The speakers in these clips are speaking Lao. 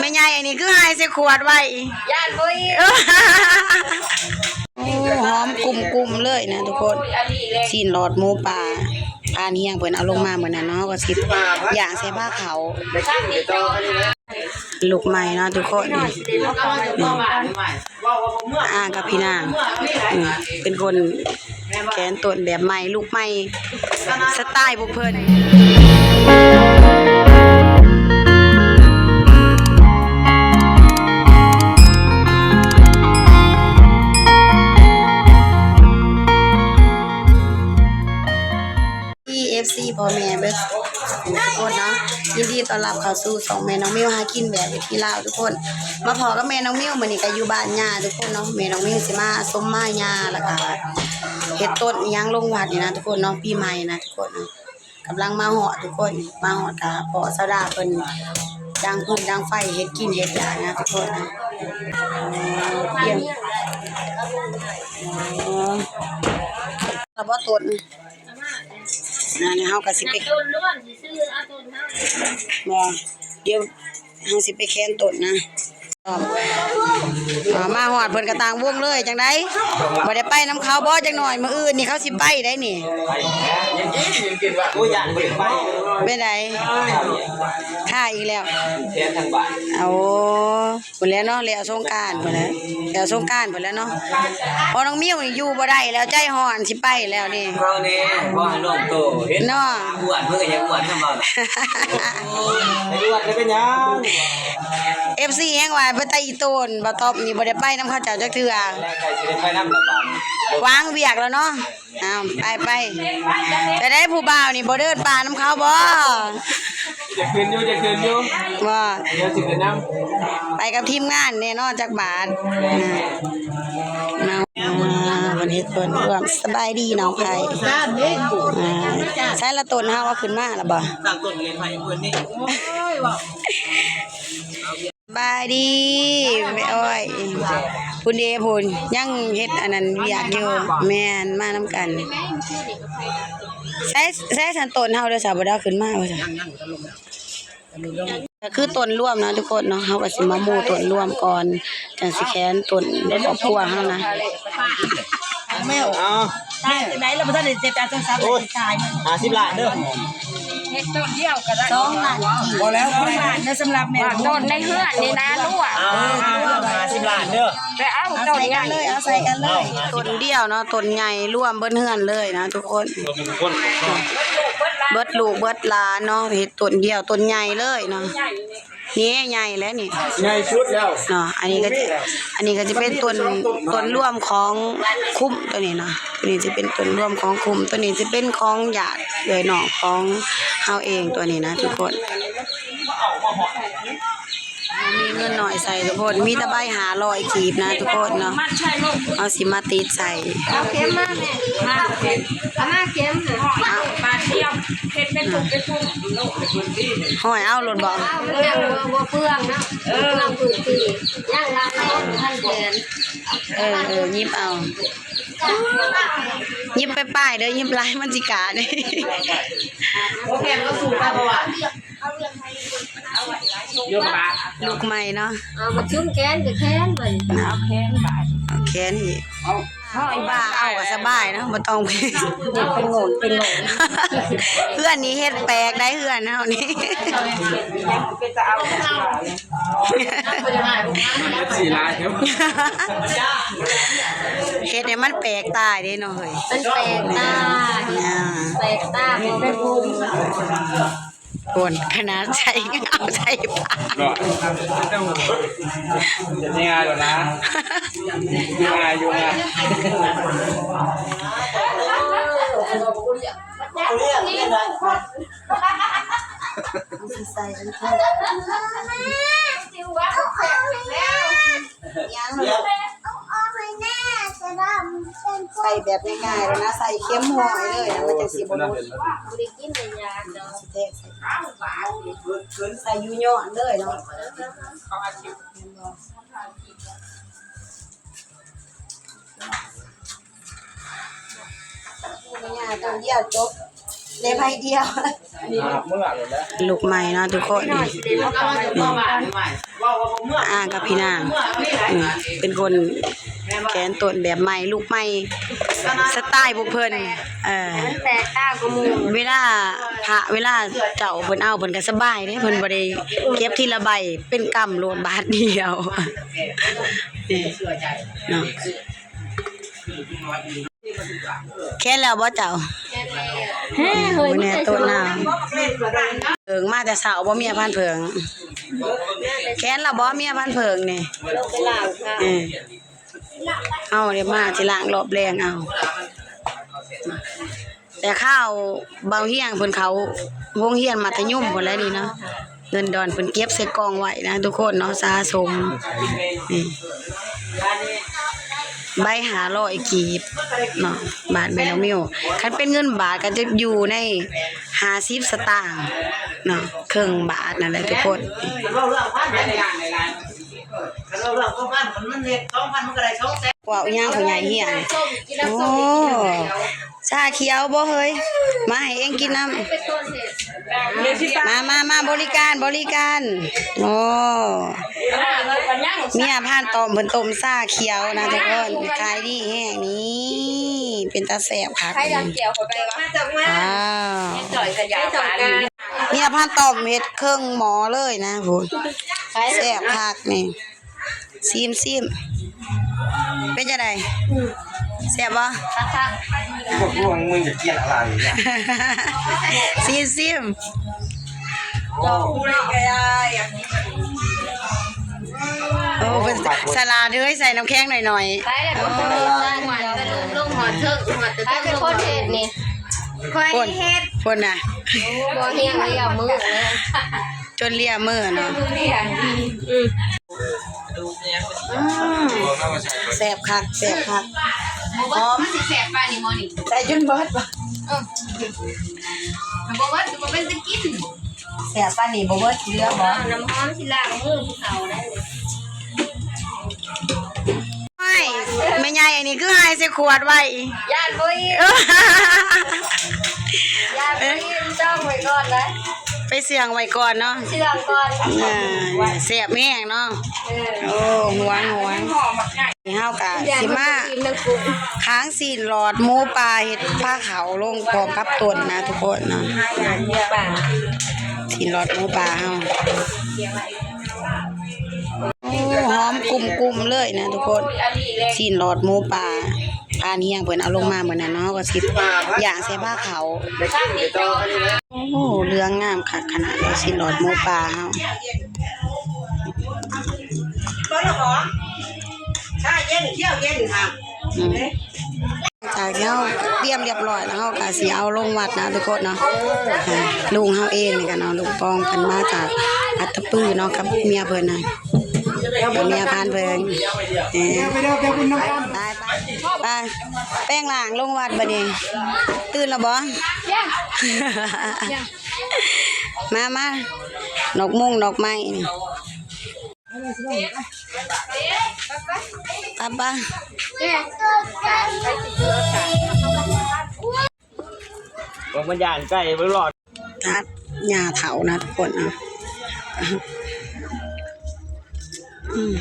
ແມ່ໃຫຍ່ອັນນີ້ຄືຫາຍໃສ່ຂວດໄວ້ ຢ້ານບໍ່ອີກ. ໂອ້ ຫອມກຸ້ມໆເລີຍນະທຸກຄົນ. ຊີ້ນຫຼອດໝູປ່າ ຜ່ານຮຽງເພິ່ນເອົາລົງມາມື້ນັ້ນເນາະ ເຮົາກໍຊິຍ່າງໃສ່ພາເຂົ້າ. ລູກໃໝ່ເນາະທຸກຄົນ ນີ້ ອາກັບພີ່ນາງ ອືມ ເປັນຄົນແຂນຕົ້ນແບບໃໝ່ ລູກໃໝ່ ສະໄຕລ໌ພວກເພິ່ນ. ມີເອັຟຊີພໍ່ແມ່ເບິດທຸກຄົນເນາະ ຍິນດີຕ້ອນຮັບເຂົ້າສູ່ຊ່ອງແມ່ນ້ອງມິວຫາກິນແບບວິຖີລາວທຸກຄົນ. ມາພໍ້ກັບແມ່ນ້ອງມິວ ມື້ນີ້ກໍຢູ່ບ້ານຍ່າທຸກຄົນເນາະ. ແມ່ນ້ອງມິວຊິມາຊົມມາຍ່າ ແລ້ວກໍເຮັດຕົ້ນອີ່ຫຍັງລົງວັດນີ້ນະທຸກຄົນເນາະ ປີໃໝ່ນະທຸກຄົນເນາະ. ກຳລັງມາຮອດທຸກຄົນ ມາຮອດກໍພໍ້ສາວດາເພິ່ນດັງຟືນດັງໄຟເຮັດກິນເຮັດຫຍັງນະທຸກຄົນນະ. ຕຽມ ລະບໍ່ຕົ້ນ ອັນນີ້ເຮົາກໍຊິໄປ ບໍ່ ດຽວເຮົາຊິໄປແຂນຕົ້ນນະ. ອ່າ ມາຮອດເພິ່ນກໍຕັ້ງວົງເລີຍ ຈັ່ງໃດ ບໍ່ໄດ້ໄປນຳເຂົາບໍ່? ຈັກໜ້ອຍມື້ອື່ນນີ້ເຂົາຊິໄປໄດ໋ນີ້. ໂອ້ຍ ຢ້ານບໍ່ໄດ້ໄປ ເປັນໃດ? ຄ່າອີກແລ້ວ ແຂນທາງບ້ານ. ໂອ້ ພຸ້ນແຫຼະເນາະ ແລ້ວສົງການພຸ້ນແຫຼະ ແລ້ວສົງການພຸ້ນແຫຼະເນາະ. ພໍ່ນ້ອງມິວນີ້ຢູ່ບໍ່ໄດ້ແລ້ວ ໃຈຮ້ອນຊິໄປແລ້ວນີ້. ເຮົາແນ່ ບໍ່ໃຫ້ລວມໂຕ ເຫັນເນາະ ອ້ວນ ເພິ່ນກໍຢາກອ້ວນນຳເຮົາ. ໂອ້ຍ ໄປອ້ວນໄດ້ເປັນຫຍັງ? ເອັຟຊີແຮ່ງວ່າ ເປັນຕາອີ່ໂຕນ ບ່າວຕອບນີ້ບໍ່ໄດ້ໄປນຳເຂົາເຈົ້າຈັກເທື່ອ. ໃກ້ຊິໄດ້ໄປນຳລະບາດ ວາງວຽກແລ້ວເນາະ. ອ້າວ ໄປໆ ແຕ່ໄດ້ຜູ້ບ່າວນີ້ບໍ່ເດີນປ່ານຳເຂົາບໍ່? ຢາກຂຶ້ນຢູ່ ຢາກຂຶ້ນຢູ່ ບໍ່ ດຽວຊິຂຶ້ນນຳ. ໄປກັບທີມງານແນ່ນອນຈັກບາດ. ເນາະ ອ່າ ເພິ່ນເຮັດເພິ່ນຮ່ວມ. ສະບາຍດີນ້ອງໄພ ອ່າ ໃສລະຕົ້ນເຮົາເອົາຂຶ້ນມາລະບໍ່? ຕັ້ງຕົ້ນເລີຍໄພເພິ່ນນີ້ ໂອ້ຍ ເວົ້າ ສະບາຍດີແມ່ອ້ອຍ. ພຸ້ນເດພຸ້ນ ຍັງເຮັດອັນນັ້ນວຽກຢູ່. ແມ່ນ ມານຳກັນ. ໃສ ໃສສັນຕົ້ນເຮົາເດີ ສາວບໍ່ດາຂຶ້ນມາວ່າຊັ້ນ. ກໍຄືຕົ້ນລວມນະທຸກຄົນເນາະ ເຮົາກໍຊິມາໝູ່ຕົ້ນລວມກ່ອນ ຈັ່ງຊິແຂນຕົ້ນໃນຄອບຄົວເຮົານະ. ເອົາ ຕາຍຈັ່ງໃດລະບໍ່ທັນໄດ້ເຈັບຕາໂທລະສັບ ໂອ້ຍ ຕາຍ ຫ້າສິບລ້ານເດີ ເຮັດຕົ້ນດຽວກໍໄດ້ ສອງລ້ານ ບໍ່ແລ້ວ ສອງລ້ານເດີ ສຳລັບແມ່ ຕົ້ນໃນເຮືອນນີ້ນະລູກ. ເອົາ ເອົາ ເອົາ ຫ້າສິບລ້ານເດີ ໄປເອົາຕົ້ນໃຫຍ່ ເອົາໃສ່ກັນເລີຍ ເອົາ ຕົ້ນດຽວເນາະ ຕົ້ນໃຫຍ່ລວມເບິດເຮືອນເລີຍນະທຸກຄົນ ເບິດລູກເບິດຫຼານເນາະ ເຮັດຕົ້ນດຽວ ຕົ້ນໃຫຍ່ເລີຍເນາະ. ນີ້ໃຫຍ່ແລ້ວນີ້ ໃຫຍ່ສຸດແລ້ວເນາະ. ອັນນີ້ກໍຈະ ອັນນີ້ກໍຈະເປັນຕົ້ນ ຕົ້ນລວມຂອງຄຸ້ມຕົວນີ້ເນາະ ຕົວນີ້ຈະເປັນຕົ້ນລວມຂອງຄຸ້ມ ຕົວນີ້ຈະເປັນຂອງຍາດເອື້ອຍນ້ອງຂອງເຮົາເອງຕົວນີ້ນະທຸກຄົນ. ມີເງິນໜ້ອຍໃສ່ທຸກຄົນ ມີແຕ່ໃບຫ້າຮ້ອຍກີບນະທຸກຄົນເນາະ ເຮົາຊິມາຕິດໃສ່. ເອົາເຂັມມາແມ່ ມາເຂັມ ເອົາມາເຂັມ ບາດດຽວ ເຮັດເປັນປຸກເປັນປຸກ ຫ້ອຍເອົາໂລດບໍ່? ເອົາ ມັນຈັ່ງບໍ່ ບໍ່ເປືອງເນາະ ເອີ ເປືອງພື້ນທີ່ ຍັງລາວເຮົາບໍ່ທັນແຂນ. ເອີ ເອີ ຫຍິບເອົາ ຫຍິບໄປປາຍເດີ ຫຍິບຫຼາຍມັນຊິກາດ. ບໍ່ແຂນກໍສູ້ໄປ ເພາະວ່າ ລູກໃໝ່ເນາະ ເອົາມາຊຸນແຂນກໍແຂນໄປ ເອົາແຂນບາດ ເອົາແຂນອີກ ເອົາ ເອົາ ເອົາກໍສະບາຍເນາະ ບໍ່ຕ້ອງ ເປັນໂງ່ນເປັນໂງ່ນ. ເຮືອນນີ້ເຮັດແປກໄດ໋ ເຮືອນເຮົານີ້ ເປັນຕາເອົາ ເຮັດໃຫ້ມັນແປກຕາເດ້ເນາະເຮີ້ຍ ມັນແປກຕາ ອ່າ ແປກຕາ ເປັນຜູ້ ໂອ້ນ ຂະໜາດໃສ່ຍັງເອົາໃສ່ປາກ ເນາະ ເຮັດງ່າຍແລ້ວນະ ງ່າຍຢູ່ນະ ໃສ່ແບບງ່າຍໆແລ້ວນະ ໃສ່ເຂັມຫ້ອຍເລີຍນະ ມັນຈັ່ງຊິບໍ່ຫຼຸດ ບໍ່ໄດ້ກິນໄດ້ຢາດດອກ ຊິແທກໃສ່ ໃສ່ຢູ່ຍ້ອນເລີຍເນາະ ເຫັນບໍ່? ເອົາຫຍ້າຕົ້ນດຽວຈົບ. ໄດ້ໃບດຽວ ລູກໃໝ່ເນາະທຸກຄົນ. ນີ້ ອາກັບພີ່ນາງ ອືມ ເປັນຄົນແຂນຕົ້ນແບບໃໝ່ ລູກໃໝ່ ສະໄຕລ໌ພວກເພິ່ນ. ເອີ ມັນແຕກຕ່າງກວ່າໝູ່. ເວລາພະ ເວລາເຈົ້າເພິ່ນເອົາ ເພິ່ນກໍສະບາຍເດ້ ເພິ່ນບໍ່ໄດ້ເກັບທີລະໃບ ເປັນກຳໂລດບາດດຽວ. ນີ້ເນາະ. ແຂນແລ້ວບໍ່ເຈົ້າ? ແຂນແລ້ວ ເອີຍ ມື້ແນ່ໂຕະນາວ ເພິ່ງມາແຕ່ເຊົ້າບໍ່ ເມຍພັນເຜິ້ງ. ແຂນແລ້ວບໍ່ ເມຍພັນເຜິ້ງນີ້? ເອີ ເຮົາໄດ້ມາຊິລ້າງລອບແລງເອົາ. ແຕ່ຄາວບ່າວຮຽງເພິ່ນເຂົ້າໂຮງຮຽນມັດທະຍົມພຸ້ນແຫຼະນີ້ເນາະ. ເງິນດອນເພິ່ນເກັບໃສ່ກ່ອງໄວ້ນະທຸກຄົນເນາະ ສະສົມ. ນີ້ ໃບຫ້າຮ້ອຍກີບເນາະ ບາດແມ່ນ້ອງມິວ. ຄັນເປັນເງິນບາດກໍຈະຢູ່ໃນຫ້າສິບສະຕາງເນາະ ເຄິ່ງບາດນັ້ນແຫຼະທຸກຄົນ. ເວົ້າອີ່ຫຍັງພໍ່ໃຫຍ່ຮຽງ? ໂອ້ ຊາຂຽວບໍ່ເຮີ້ຍ? ມາໃຫ້ເອງກິນນຳ. ມາ ມາ ມາ ບໍລິການ ບໍລິການ. ໂອ້ ເມຍພານຕ້ອມເພິ່ນຕົ້ມຊາຂຽວນະທຸກຄົນ ຂາຍດີແຮງ. ນີ້ ເປັນຕາແຊບຄັກ. ວ້າວ ເມຍພານຕ້ອມເຮັດເຄິ່ງໝໍ້ເລີຍນະພຸ້ນ. ແຊບຄັກນີ້. ຊີມ ຊີມ ເປັນຈັ່ງໃດ? ອືມ ແຊບບໍ່? ຄັກໆ. ພວກມຶງຈະກຽນອະໄລເນຍ? ຊີມ ຊີມ. ໂອ້ ໂອ້ ເພິ່ນສະຫຼາດເດີ ໃສ່ນ້ຳແຂງໜ້ອຍໆ. ໄປແລ້ວ ເອີ ລົງ ລົງ ລົງ ຮອດເທິງ ຮອດແຕ່ເທິງ ລົງ ຮອດເທິງ. ຂ້ອຍເຮັດນີ້ ຂ້ອຍນີ້ເຮັດ ພຸ້ນນະ. ໂອ້ ບໍ່ຮຽງລຽວມືເລີຍ ຈົນລຽວມືເນາະ. ອືມ ອືມ ແຊບຄັກ ແຊບຄັກ. ບໍ່ເບິດ ຫອມ ມັນຊິແຊບປານນີ້ບໍ່ນີ້? ໃສ່ຈົນເບິດບໍ່? ເອີ ຖ້າບໍ່ເບິດກໍບໍ່ເປັນຕາກິນ. ແຊບປານນີ້ບໍ່ເບິດເຫຼືອບໍ່? ນ້ຳຫອມຊິລ້າງມືຜູ້ເຖົ້າໄດ້. ໂອ້ຍ ແມ່ໃຫຍ່ອັນນີ້ຄືຫາຍໃສ່ຂວດໄວ້. ຢ້ານບໍ່ອີກ ຢ້ານບໍ່ອີກ ຈ້ອງໄວ້ກ່ອນນະ. ໄປເຊື່ອງໄວ້ກ່ອນເນາະ ເຊື່ອງກ່ອນ. ເອີ ແຊບແຮງເນາະ. ເອີ ໂອ້ ຫວງ ຫວງ. ເຮົາກະຊິມາຄ້າງຊີ້ນຫຼອດໝູປ່າ ເຮັດພາເຂົ້າລົງພ້ອມກັບຕົ້ນນະທຸກຄົນເນາະ. ຊີ້ນຫຼອດໝູປ່າເຮົາ ໂອ້ ຫອມກຸ້ມໆເລີຍນະທຸກຄົນ. ຊີ້ນຫຼອດໝູປ່າ ພານຮຽງເພິ່ນເອົາລົງມາມື້ນັ້ນເນາະ ເຮົາກໍຊິຍ່າງໃສ່ພາເຂົ້າ. ໂອ້ ເຫຼືອງງາມຄັກຂະໜາດເລີຍ ຊີ້ນຫຼອດໝູປ່າເຮົາ. ຊາເຢັນ ຂຽວເຢັນຄ່ະ. ອືມ ຈາກທີ່ເຮົາຕຽມຮຽບຮ້ອຍແລ້ວ ເຮົາກໍຊິເອົາລົງວັດນະທຸກຄົນເນາະ. ອ່າ ລຸງເຮົາເອງນີ້ກໍເນາະ ລຸງປອງ ເພິ່ນມາຈາກອັດຕະປືເນາະ ກັບເມຍເພິ່ນນະ ກັບເມຍພານເພິ່ນ. ເອີ ໄປເດີ ໄປບຸນນຳກັນ ໄປ ໄປ ໄປ ແປງຮ່າງລົງວັດບັດນີ້. ຕື່ນແລ້ວບໍ່? ຍັງ ຍັງ. ມາ ມາ ດອກມົງດອກໄມ້ນີ້ ໄປ ໄປ ມັນຢ້ານໄກ່ບໍ່ລອດ. ຕັດຫຍ້າເຖົ້ານະທຸກຄົນນະ. ອືມ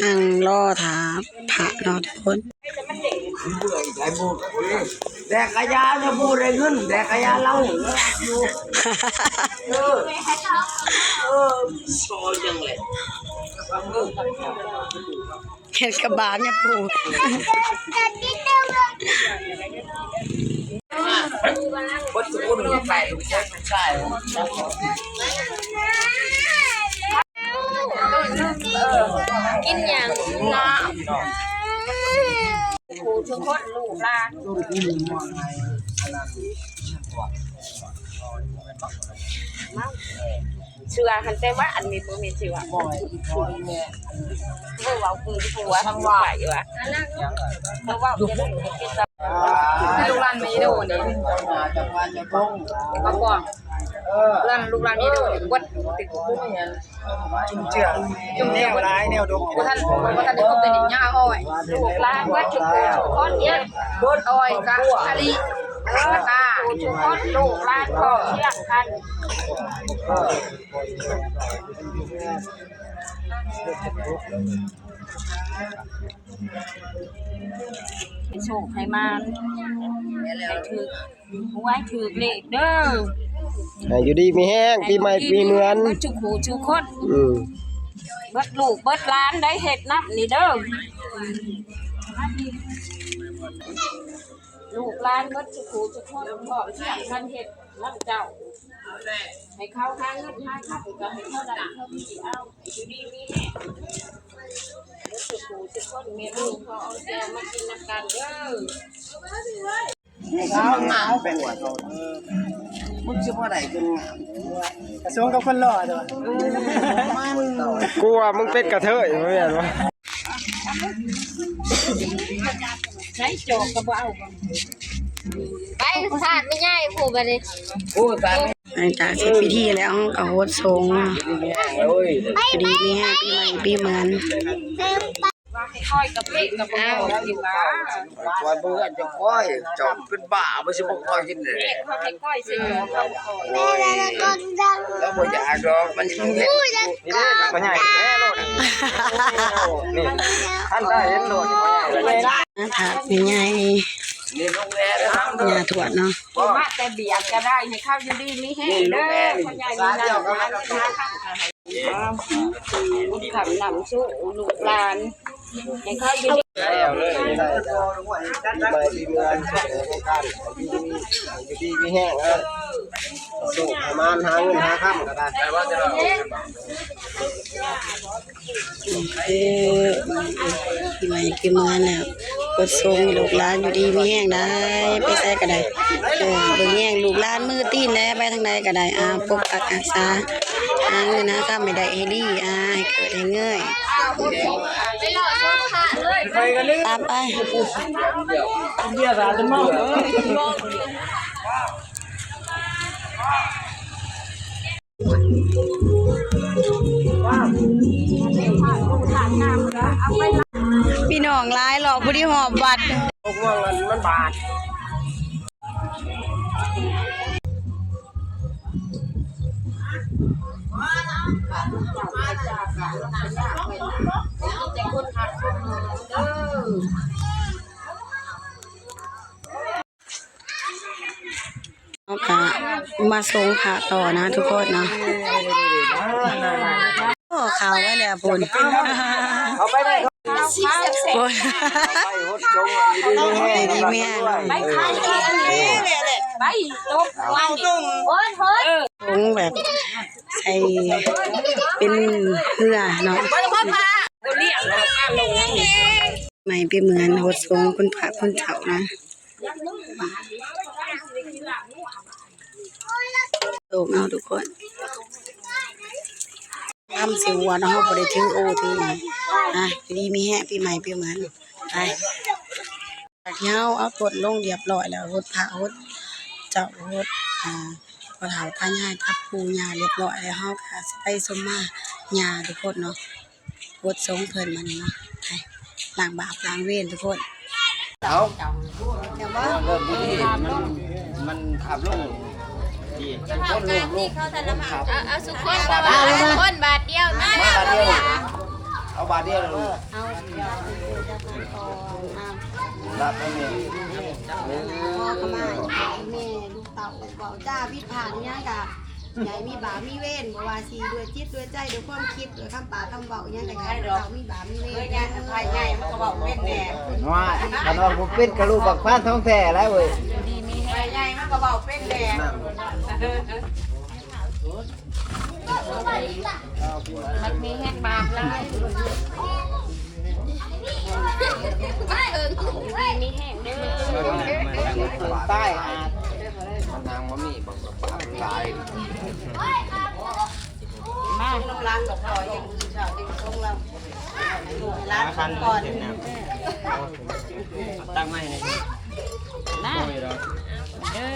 ນັ່ງລໍຖ້າພະເນາະທຸກຄົນ. ແດກກະຢາ ບໍ່ໄດ້ເງິນ ແດກກະຢາເຫຼົ້າ. ເອີ ເອີ ຊອຍຈັ່ງແຫຼະ ເຮັດກະບານຍາປູ. ກິນຫຍັງນະ? ຜູ້ທຸກຄົນ ລູກຫຼານ ເຊື່ອຫັ້ນແຕ່ວ່າອັນນີ້ບໍ່ມີເຊື່ອ. ບໍ່ ບໍ່ ແມ່ ເວົ້າຄືຜົວທັງວ່າ ໄປວ່າ ເວົ້າ ລູກຫຼານມີໂດນີ້ ມາກອງ. ເພື່ອນລູກຫຼານນີ້ເດີ ເບິດຕິດ ຈຸນເຈືອ ຈຸນເຈືອ ແນວຫຼາຍແນວດົກ ບໍ່ທັນ ບໍ່ທັນໄດ້ຄົບໄດ້ຫຍັງ ເອົາອ້ອຍ ລູກຫຼານເບິດທຸກຜູ້ທຸກຄົນ ອ້ອຍກະອາລີ ກະຕາ ທຸກຄົນ ລູກຫຼານພ້ອມພຽງກັນ ໃຫ້ໂຊກໃຫ້ໝານ ໃຫ້ຖືກຫວຍຖືກເລກເດີ ໃຫ້ຢູ່ດີມີແຮງ ໃຫ້ຢູ່ດີມີແຮງ ປີໃໝ່ປີເມືອນ ເບິດທຸກຜູ້ທຸກຄົນ ອືມ ເບິດລູກເບິດຫຼານໄດ້ເຮັດນຳນີ້ເດີ ລູກຫຼານເບິດທຸກຜູ້ທຸກຄົນ ພ້ອມພຽງກັນເຮັດນຳເຈົ້າ ໃຫ້ເຂົາຫາເງິນຫາຄຳ ກໍໃຫ້ເຂົາໄດ້ເທົ່າທີ່ເອົາ ໃຫ້ຢູ່ດີມີແຮງ ເບິດທຸກຜູ້ທຸກຄົນ ແມ່ລູກພໍອອມແຊວມາກິນນຳກັນເດີ. ງາມແປງວ່າເນາະ ເອີ ມຶງຊິບໍ່ໄດ້ຈົນງາມ ກະສົມກັບຄົນຫຼໍ່ຕົວະ ເອີ ມັນ ກູວ່າມຶງເປັນກະເທີຍ ບໍ່ແມ່ນບໍ່? ໃຊ້ຈອກກໍບໍ່ເອົາ ໄປສາດແມ່ໃຫຍ່ຜູ້ບັດນີ້ ໂອ້ຍ ສາດ ຫຼັງຈາກເສັດພິທີແລ້ວ ເຮົາກໍຫົດສົງເນາະ ຢູ່ດີມີແຮງ ປີໃໝ່ປີເມືອນ ວ່າໃຫ້ຂ້ອຍກະເປະກະບໍ່ເອົາ ວ່າຂ້ອຍບໍ່ເຮືອນຈະຂ້ອຍ ເຈົ້າເປັນບ້າບໍ່ ຊິບໍ່ຂ້ອຍກິນເດ້ ເລກເຂົາໃຫ້ຂ້ອຍ ຊິເອົາຂ້ອຍ ໂອ້ຍ ລາວບໍ່ຢາກດອກ ມັນ ນີ້ເດ້ ພໍ່ໃຫຍ່ແທ້ໂລດ ນີ້ ທ່ານໄດ້ເຫັນໂລດ ພໍ່ໃຫຍ່ ພະແມ່ໃຫຍ່ ນີ້ລູກແມ່ເດີ ຍ່າທວດເນາະ ມາແຕ່ບຽກກະໄດ້ ໃຫ້ເຂົາຢູ່ດີມີແຮງເດີ ພໍ່ໃຫຍ່ມີນາມ ບຸນຄຳນຳສູ່ລູກຫຼານ ໃຫ້ເຂົາຢູ່ດີ ແລ້ວເລີຍ ປີໃໝ່ປີເມືອນ ຢູ່ດີມີແຮງເດີ ໂຊກໃຫ້ໝານ ຫາເງິນຫາຄຳກໍໄດ້ ເອີ ປີໃໝ່ປີເມືອນແລ້ວ ກົດສົ່ງໃຫ້ລູກຫຼານຢູ່ດີມີແຮງໄດ້ ໄປໃສກໍໄດ້ ເອີ ເບິ່ງແຍງລູກຫຼານມືຕີນແດ່ ໄປທາງໃດກໍໄດ້ ອ່າ ປົກປັກຮັກສາ ຫາເງິນຫາຄຳໃຫ້ໄດ້ໃຫ້ດີ ອ່າ ໃຫ້ເກີດໃຫ້ເງີຍ ຕາມໄປ ເບຍສາດຈົນເມົາ ພີ່ນ້ອງຫຼາຍ ເລາະບໍ່ໄດ້ຮອດວັດ ມັນບາດ ເຮົາກະມາສົ່ງພະຕໍ່ນະທຸກຄົນເນາະ ໂອ້ ເຂົ້າໄວ້ແລ້ວພຸ້ນ ເອົາໄປໄດ້ ໂອ້ຍ ດີແມ່ ໄປ ໄປ ຕົກ ເອີ ສົ່ງແບບ ໃສ່ເປັນເຮືອເນາະ ໃໝ່ປີເໝືອນຫົດສົງຄຸນພະຄຸນເຈົ້ານະ ໂຕກເຮົາທຸກຄົນ ທຳຊິຫົວເນາະ ເຮົາບໍ່ໄດ້ຖືໂອຖືຫຍັງ ອ່ະ ຢູ່ດີມີແຮງ ປີໃໝ່ປີເໝືອນ ໄປ ຈາກທີ່ເຮົາເອົາຕົ້ນລົງລຽບຮ້ອຍແລ້ວ ຫົດພະຫົດເຈົ້າ ຫົດ ອ່າ ພໍ່ເຖົ້າຕາຍາຍກັບປູ່ຍ່າລຽບຮ້ອຍແລ້ວ ເຮົາກະຊິໄປສົມມາຍ່າທຸກຄົນເນາະ ບົດສົງເພິ່ນມານີ້ເນາະ ໄປລ້າງບາບລ້າງເວນທຸກຄົນ ເອົາ ເລີ່ມພິທີ ມັນ ມັນທາບລົງ ນີ້ ທຸກຄົນ ລູກ ລູກ ເອົາ ເອົາ ທຸກຄົນ ບາດ ຄົນບາດດຽວ ມາ ມາບາດດຽວ ເອົາບາດດຽວ ເອົາ ຮັບໃຫ້ແມ່ ຂໍຂະມາແມ່ ລູກເຕົ້າ ເວົ້າຈາຜິດພາດອີ່ຫຍັງກະ ຢ່າໃຫ້ມີບາບມີເວນ ບໍ່ວ່າຊິດ້ວຍຈິດດ້ວຍໃຈ ດ້ວຍຄວາມຄິດ ດ້ວຍຄຳປາກຄຳເວົ້າອີ່ຫຍັງກໍຢ່າໃຫ້ເຈົ້າມີບາບມີເວນເດີ ພາຍໃຫຍ່ມັນກໍເວົ້າເປັນແດ່ ວ່າ ຄັນວ່າບໍ່ເປັນກະລູກບັກພານທອງແທ້ແລ້ວເວີຍ ດີມີແຮງ ພາຍໃຫຍ່ມັນກໍເວົ້າເປັນແດ່ ມັນມີແຮງບາບຫຼາຍ ດີມີແຮງເດີ ຕາຍ ມັນນາງບໍ່ມີ ບັກບາບຫຼາຍ ມາ ນ້ຳລັງກັບເຂົາ ຍັງເຊົ້າຍັງຊົງລຳ ຫຼານສົມກ່ອນ ຕັ້ງໄວ້ໃນນີ້ ນະ ເດີ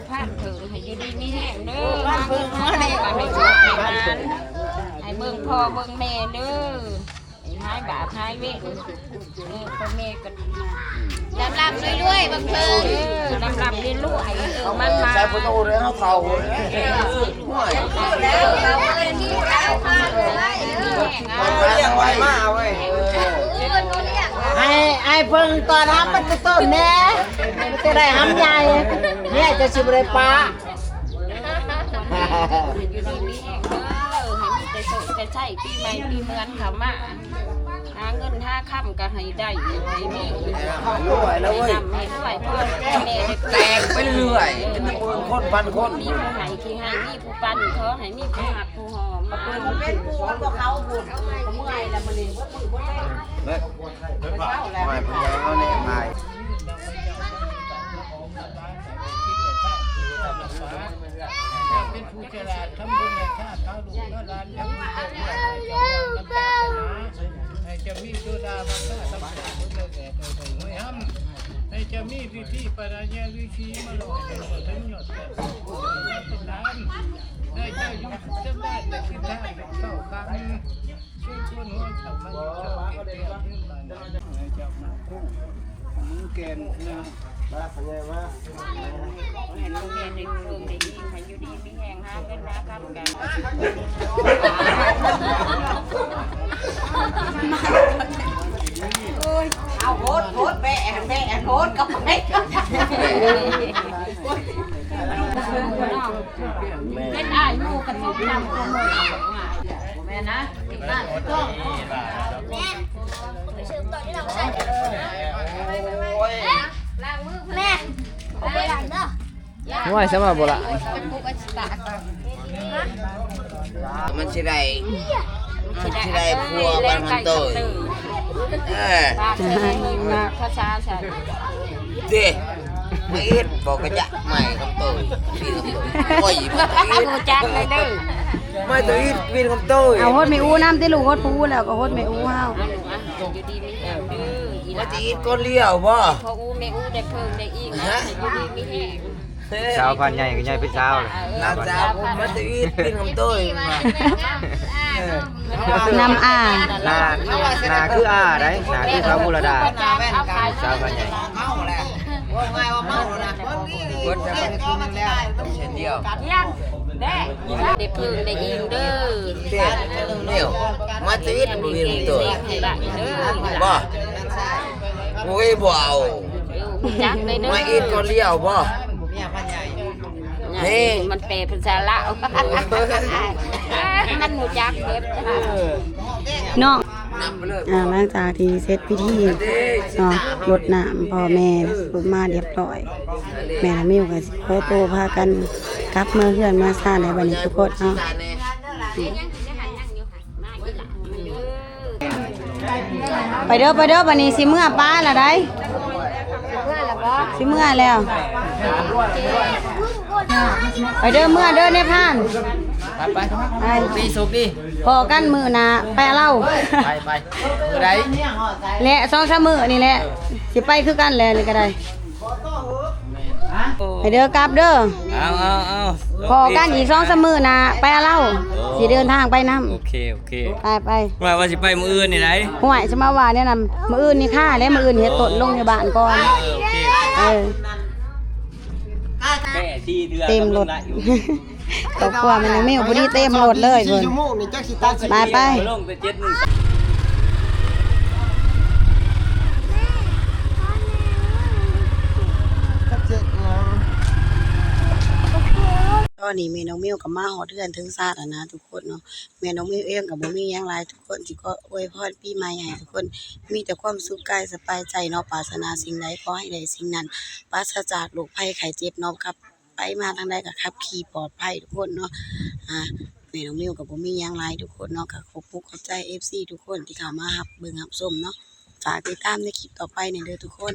ພານເຖິງໃຫ້ຢູ່ດີມີແຮງເດີ ມາ ເບິ່ງພໍ່ເບິ່ງແມ່ເດີ ໃຫ້ຫາຍບາບຫາຍເວນ ເອີ ພໍ່ແມ່ກໍ ລ່ຳໆລວຍໆ ບັກເພິ່ນ ເອີ ລ່ຳໆລວຍໆ ເອີ ມັນມາ ໃສ່ປະຕູແລ້ວເຮົາເຖົ້າ ໃຫ້ ໃຫ້ເພິ່ນຕ້ອນຮັບປະຕູແດ່ ຈະໄດ້ຫຳໃຫຍ່ ເມຍຈະຊິບໍ່ໄດ້ປະ. ຢູ່ດີມີແຮງເດີ ໃຫ້ມີແຕ່ໂຊກແຕ່ໄຊ ປີໃໝ່ປີເມືອນເຂົ້າມາ ຫາເງິນຫາຄຳກໍໃຫ້ໄດ້ ໃຫ້ມີ ໃຫ້ລວຍແລ້ວເວີຍ ໃຫ້ຮ່ຳໃຫ້ລວຍ ພໍ່ແມ່ໄດ້ ແຕກໄປເລື້ອຍ ເປັນຕະໂກນຄົນພັນຄົນ ມີຜູ້ໃຫ້ທີ່ໃຫ້ ມີຜູ້ປັນ ຂໍໃຫ້ມີຜູ້ຮັກຜູ້ຫອມ ເປັນຜູ້ຄົນພວກເຂົາພຸ້ນ ເມື່ອຍແລ້ວມື້ນີ້ບໍ່ຖືບໍ່ໄດ້ ເອີ ເອົາແລ້ວ ໃຫ້ຜູ້ໃຫຍ່ເຮົາແນ່ໃຫ້ ເປັນຜູ້ສະຫຼາດ ທຳບຸນໃຫ້ຊາດ ພາລູກພາຫຼານ ໃຫ້ມີໂຊດາບັນດາ ໃຫ້ເຈົ້າມີໂຊດາບັນດາ ໃຫ້ເຈົ້າມີໂຊດາບັນດາ ໃຫ້ເຈົ້າມີໂຊດາບັນດາ ໃຫ້ເຈົ້າມີພິທີປະນາຍະລືຊີມາຫຼອດໃຫ້ເຖິງຍອດ ໃຫ້ເຈົ້າຢູ່ສຸກສະບາຍ ໃນທິດທາງເຂົ້າຄຳ ເອົາໂຫດ ໂຫດ ແບະ ແບະ ໂຫດເຂົ້າໄປ ເປັນອ້າຍໝູ່ກະທົບນຳຕົວໝູ່ ແມ່ນນະ. ແມ່ ໄປເສີມຕໍ່ທີ່ຫຼັງ ແມ່ ເອົາໄປລ້າງເດີ ໂອ້ຍ ສະມາບໍ່ລະ ມັນຊິໄດ້ ມັນຊິໄດ້ຜົວປານມັນໂຕຍ ເອີ ປາກໃສ່ໃນມາກພາສາໃສ່ ເດ້ ມາອິດ ບໍ່ກະຈະ ໄມ້ຄຳໂຕຍ ປີນຄຳໂຕຍ ໂອ້ຍ ມາອິດ ຮູ້ຈັກເລີຍເດີ ໄມ້ໂຕອິດ ປີນຄຳໂຕຍ ເອົາ ຫົດແມ່ອູນຳຕິລູກ ຫົດຜູ້ອູແລ້ວກໍຫົດແມ່ອູເຮົາ ຢູ່ດີມີແຮງເດີ ມາຕິອິດຄົນດຽວບໍ່ ພໍ່ອູແມ່ອູໄດ້ເພິ່ງໄດ້ອີງ ຢູ່ດີມີແຮງ ສາວພັນໃຫຍ່ກໍໃຫຍ່ເປັນສາວແລ້ວ ຫຼານສາວ ມາຕິອິດ ປີນຄຳໂຕຍ ນຳອາ ໜ້າ ໜ້າຄືອາໄດ໋ ໜ້າຄືສາວບຸລະດາ ສາວພັນໃຫຍ່ ເອົາແລ້ວ ເວົ້າງ່າຍວ່າເມົາແລ້ວນະ ເບິດແລ້ວ ເຊັ່ນດຽວ ໄດ້ເພິ່ງໄດ້ອີງເດີ ແມ່ ມາຕິອິດ ບໍ່ມີໂຕ ບໍ່ ໂອ້ຍ ບໍ່ເອົາ ຮູ້ຈັກໄດ້ເດີ ມາອິດຄົນດຽວບໍ່ ເອີ ມັນແປເປັນພາສາລາວ ມັນຮູ້ຈັກເບິດ ເນາະ ອ່າ ຫຼັງຈາກທີ່ເສັດພິທີເນາະ ລົດນ້ຳພໍ່ແມ່ ລົດມາຮຽບຮ້ອຍ ແມ່ນາງມິວກໍຊິຂໍໂຕພາກັນກັບເມືອເຮືອນເມືອຊານແລ້ວບັດນີ້ທຸກຄົນເນາະ. ໄປເດີ ໄປເດີ ບັດນີ້ຊິເມືອປາລະໄດ໋ ຊິເມືອແລ້ວ ໄປເດີ ເມືອເດີ ນາຍພານ ໄປ ໄປ ໂຊກດີ ໂຊກດີ ພໍ້ກັນມື້ໜ້າ ໄປລາວ ໄປ ໄປ ມື້ໃດ ແລະ ສອງສາມມື້ນີ້ແຫຼະ ຊິໄປຄືກັນແຫຼະ ນີ້ກໍໄດ້ ໄປເດີ ກັບເດີ ເອົາ ເອົາ ເອົາ ພໍ້ກັນອີກສອງສາມມື້ໜ້າ ໄປລາວ ໂອ້ ຊິເດີນທາງໄປນຳ ໂອເຄ ໂອເຄ ໄປ ໄປ ວ່າ ວ່າຊິໄປມື້ອື່ນນີ້ໃດ໋ ຫ້ວຍ ຊິມາວ່າແນວນັ້ນ ມື້ອື່ນນີ້ຄ່າແຫຼະ ມື້ອື່ນເຮັດຕົ້ນລົງຢູ່ບ້ານກ່ອນ ເອີ ໂອເຄ ເອີ ແຕ່ສີ່ເທື່ອ ເຕັມລົດ ຄອບຄົວແມ່ນ້ອງມິວພໍດີເຕັມລົດເລີຍເພິ່ນ ໄປ ໄປ ໄປລົງແຕ່ເຈັດໂມງ ຕອນນີ້ແມ່ນ້ອງມິວກໍມາຮອດເຮືອນເຖິງຊານແລ້ວນະທຸກຄົນເນາະ ແມ່ນ້ອງມິວເອງກໍບໍ່ມີຫຍັງຫຼາຍ ທຸກຄົນຊິຂໍອວຍພອນປີໃໝ່ໃຫ້ທຸກຄົນມີແຕ່ຄວາມສຸກກາຍສະບາຍໃຈເນາະ ປາດຖະໜາສິ່ງໃດຂໍໃຫ້ໄດ້ສິ່ງນັ້ນ ປາສະຈາກໂລກໄພໄຂ້ເຈັບເນາະ ຂັບ ໄປມາທາງໃດກໍຂັບຂີ່ປອດໄພທຸກຄົນເນາະ ອ່າ ແມ່ນ້ອງມິວກໍບໍ່ມີຫຍັງຫຼາຍທຸກຄົນເນາະ ກໍຂອບອົກຂອບໃຈເອັຟຊີທຸກຄົນທີ່ເຂົ້າມາຮັບເບິ່ງຮັບຊົມເນາະ ຝາກຕິດຕາມໃນຄລິບຕໍ່ໄປແດ່ເດີທຸກຄົນ.